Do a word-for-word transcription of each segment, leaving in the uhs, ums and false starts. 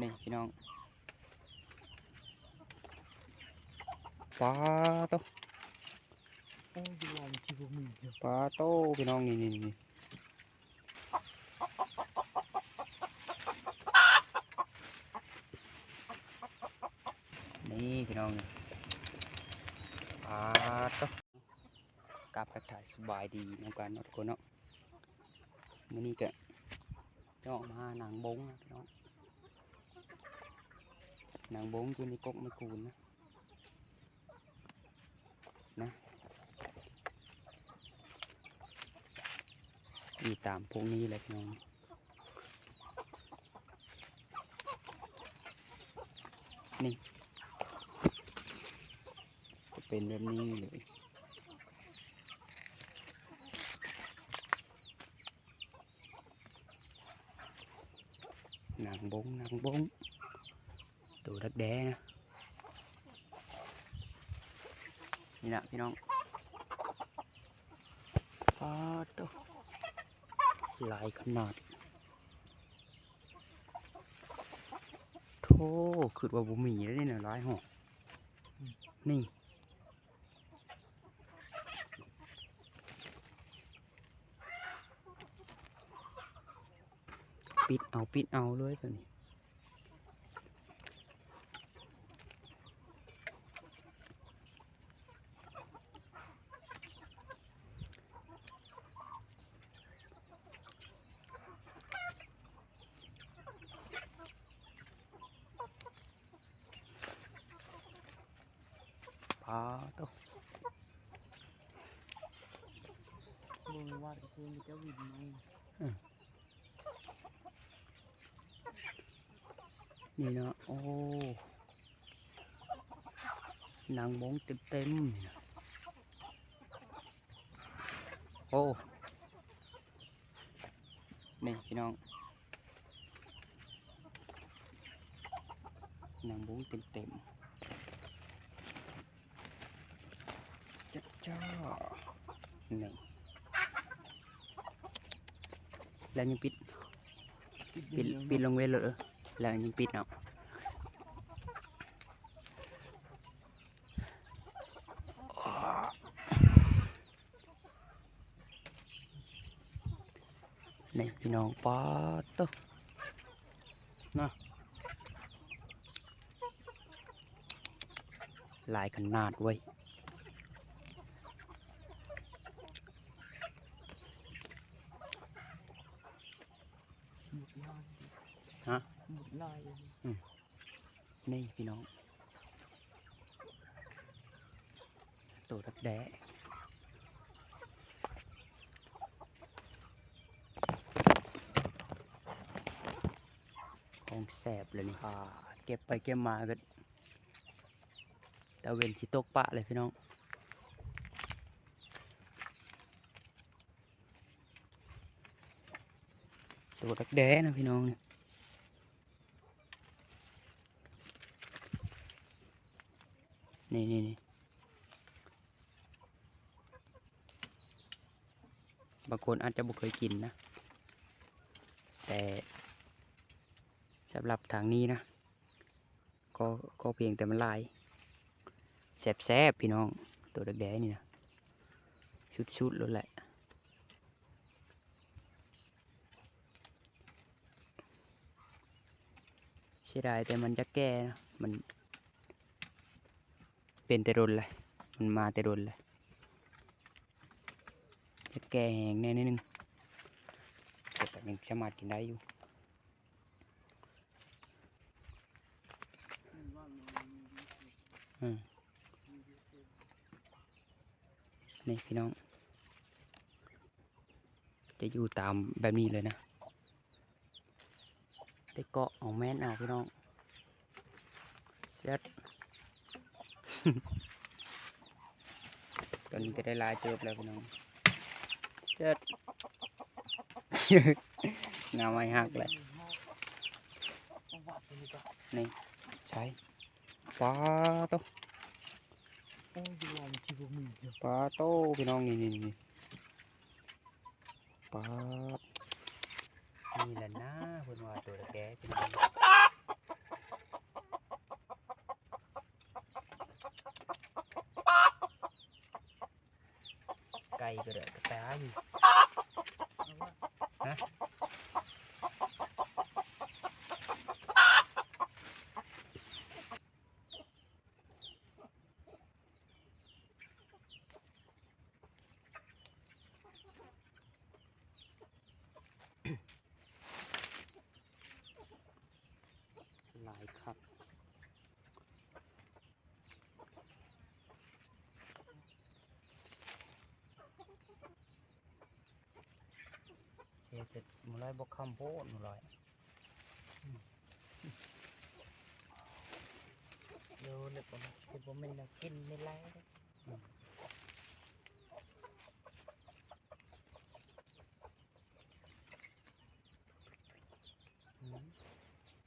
นี่พี่น้อง ปาโต โอ้ย อยู่ว่ามันคิดว่ามีอยู่ ปาโต พี่น้อง นี่ นี่ นี่ นี่พี่น้อง นี่ ปาโต กราบทักทายสบายดีนำกันเนาะทุกคนเนาะ มื้อนี้ก็จะออกมาหาหนางบงนะพี่น้อง หนางบงอยู่ในกกไม้กูนนะ นะ อยู่ตามพวกนี้แหละพี่น้อง นี่ จะเป็นแบบนี้เลย หนางบง หนางบง ตัวดักแด้นะ นี่นะพี่น้อง ปาโต หลายขนาด โธ่ คิดว่าบ่มีแล้วนี่นะ หลายหอก นี่ ปิดเอา ปิดเอาเลยตัวนี้ ปาโต เบิ่งวัดคือมันจะวินไหม อืม นี่เนาะ โอ้ หนางบงเต็มๆ นี่นะ โอ้ นี่พี่น้อง หนางบงเต็มๆ จ้าจ้า นี่ แล้วยังปิด ปิด ปิดลงไว้เลย แล้วยังปิดเนาะ นี่พี่น้อง ปาโต นะ หลายขนาดเว้ย หมดลาย ฮะ หมดลาย อืม นี่พี่น้อง ตัวดักแด้ ของแซ่บเลยนี่ อ่า เก็บไปเก็บมาก็ ตะเวนสิตกปะเลยพี่น้อง ตัวดักแด้นะพี่น้อง นี่ นี่ นี่ นี่ บางคนอาจจะบ่เคยกินนะ แต่สำหรับทางนี้นะ ก็ ก็เพียงแต่มันหลาย แซ่บๆ พี่น้อง ตัวแดงๆ นี่นะ สุดๆ เลยแหละ เสียดายแต่มันจะแก่นะ มันเป็นแต่โดนเลย มันมาแต่โดนเลย จะแก่แหงแน่นิดนึง แต่ก็ยังสามารถกินได้อยู่ อืม นี่พี่น้อง จะอยู่ตามแบบนี้เลยนะ ได้เกาะเอาแม่นเอาพี่น้อง เสร็จ ตอนนี้ก็ได้หลายเติบแล้วพี่น้อง เสร็จ หน่อไม้หักเลย นี่ ใช่ ปาโต โอ้ย อยู่ว่ามันคิดว่ามีอยู่ ปาโต พี่น้อง นี่ นี่ นี่ ปาด นี่แหละนะ เพิ่นว่าตัวแก่พี่น้อง ก็ได้กระต่ายอยู่ ฮะ หลายคัก เฮ็ดแต่มื้อไรบ่ค่ำโพดมื้อไร เดี๋ยวเลยบ่ สิบ่แม่นแนวกินไม่ไรเด้อ อืม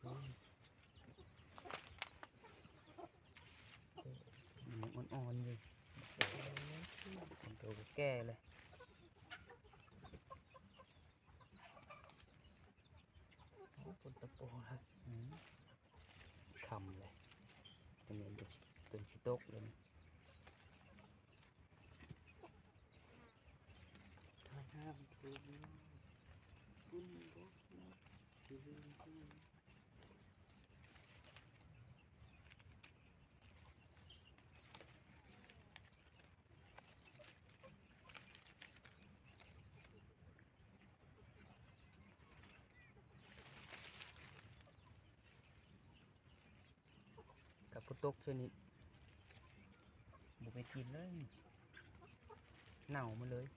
อืม อืม มันอ่อนๆอยู่ เป็นตัวแก่เลย โอ้ ฝนตกโอ้ อืม ค่ำเลย ตอนนี้จนสิตกเลยนะ กับฝนตกชนิดบ่ไปกินเลย เน่ามาเลย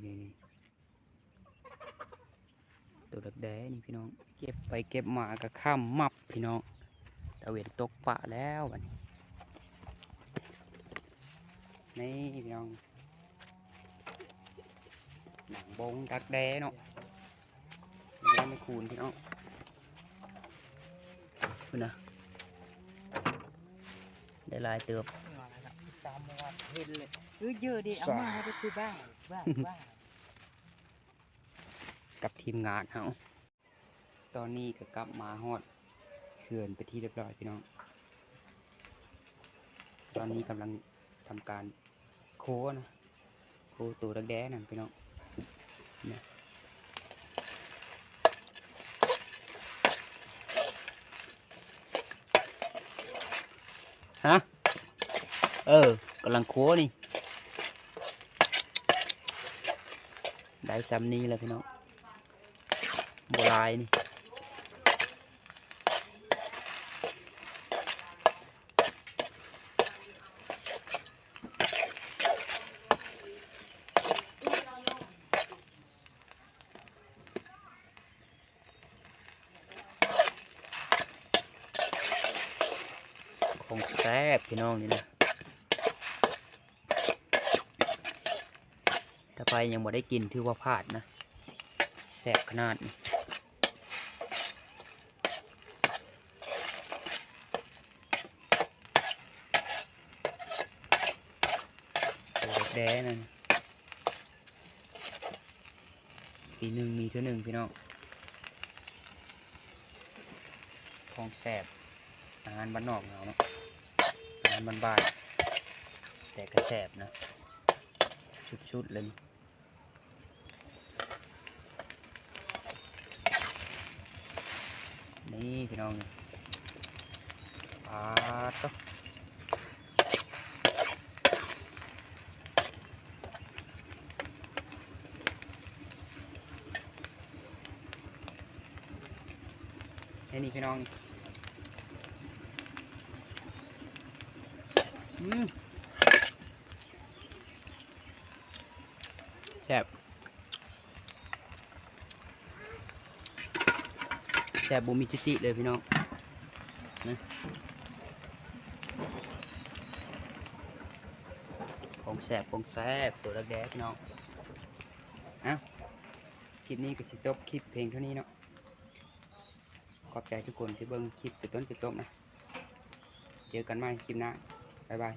นี่ๆๆ ตัวดักแด้นี่พี่น้อง เก็บไปเก็บมาก็ค่ำมับพี่น้อง ตะเวนตกปะแล้วบัดนี้ นี่พี่น้อง หนังบงดักแด้เนาะ ยังไม่คูณพี่น้อง คุณนะ ได้หลายเติบ ตามวัดเห็นเลย เออ เยอะดิ เอามาให้ได้คือบ้า บ้า บ้า กับทีมงานเฮา ตอนนี้ก็กลับมาฮอดเฮือนไปนที่เรียบร้อยพี่น้อง ตอนนี้กำลังทำการโคนะ โคตัวดักแด้นั่นพี่น้อง เนี่ย ฮะ เออ กำลังโคนี่ ได้ซ้ำนี้แหละพี่น้อง บ่หลายนี่ ของแซ่บพี่น้องนี่นะ ถ้าใครยังบ่ได้กินถือว่าพลาดนะ แซ่บขนาดนี้ ตัวแดงนั่น ปีหนึ่งมีเทื่อหนึ่งพี่น้อง ของแซ่บ อาหารบ้านนอกเฮาเนาะ อาหารบ้านๆ แต่ก็แซ่บนะ สุดๆ เลยนี่ นี่พี่น้องนี่ ปาดโต๊ะ ไอ้นี่พี่น้องนี่ อืม แซ่บ แซ่บบ่มีทิฏฐิเลยพี่น้อง นะ ของแซ่บ ของแซ่บ ตัวแดกๆ พี่น้อง เอ้า คลิปนี้ก็สิจบคลิปเพียงเท่านี้เนาะ ขอบใจทุกคนที่เบิ่งคลิปแต่ต้นจนจบนะ เจอกันใหม่คลิปหน้า บ๊ายบาย